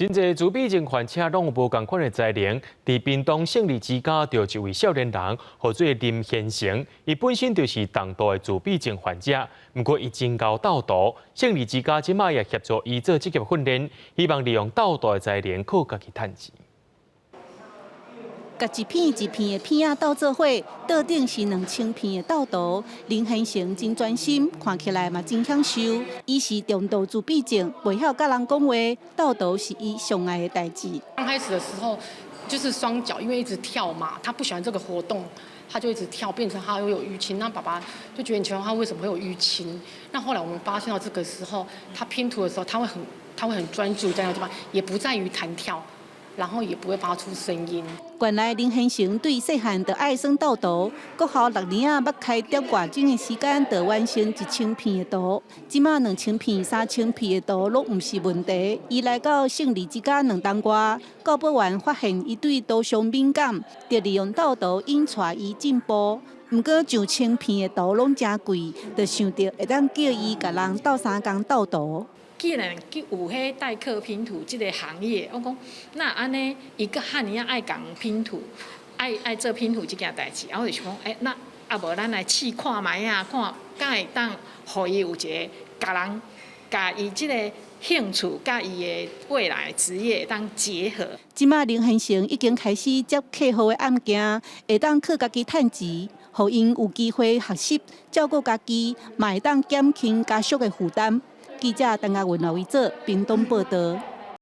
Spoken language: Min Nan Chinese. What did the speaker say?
真濟自閉症患者攏有無仝款的才能。佇屏東勝利之家，就有一位少年人，號做林賢成，伊本身就是重度的自閉症患者，毋過伊真𠢕鬥圖。勝利之家這擺也協助伊做職業訓練，希望利用鬥圖的才能靠家己趁錢。共一片一片的片仔鬥做伙，桌頂是2000片的鬥圖。林賢成真專心，看起來嘛真享受。伊是重度自閉症，袂曉佮人講話，鬥圖是伊上愛的代誌。剛開始的時候，就是雙腳，因為一直跳嘛，他不喜歡這個活動，他就一直跳，變成他會有淤青。那爸爸就覺得很奇怪，他為什麼會有淤青？那後來我們發現到這個時候，他拼圖的時候，他會很專注在那地方，也不在於彈跳。然後也不會發出聲音。原來林賢成對細漢就愛耍鬥圖，國校六年仔捌開踮外鐘的時間，就完成1000片的圖。這馬2000片、3000片的圖攏毋是問題。伊來到勝利之家2冬外，教保員發現伊對圖像敏感，就利用鬥圖引帶伊進步。毋過上千片的圖攏誠貴，就想著會當叫伊共人鬥相共鬥圖。既然有彼代客拼圖這個行業，我講那按呢，伊閣遐爾仔愛共拼圖，愛做拼圖這件代誌，啊，我就想講，欸，那啊無咱來試看覓仔，看敢會當予伊有一个共人共伊這個興趣佮伊的未來職業會當結合。這馬林賢成已經開始接客戶的案件，會當靠家己趁錢，予𪜶有機會學習照顧家己，嘛會當減輕家屬的負擔。記者鄧亞文、劉維哲，屏東報導。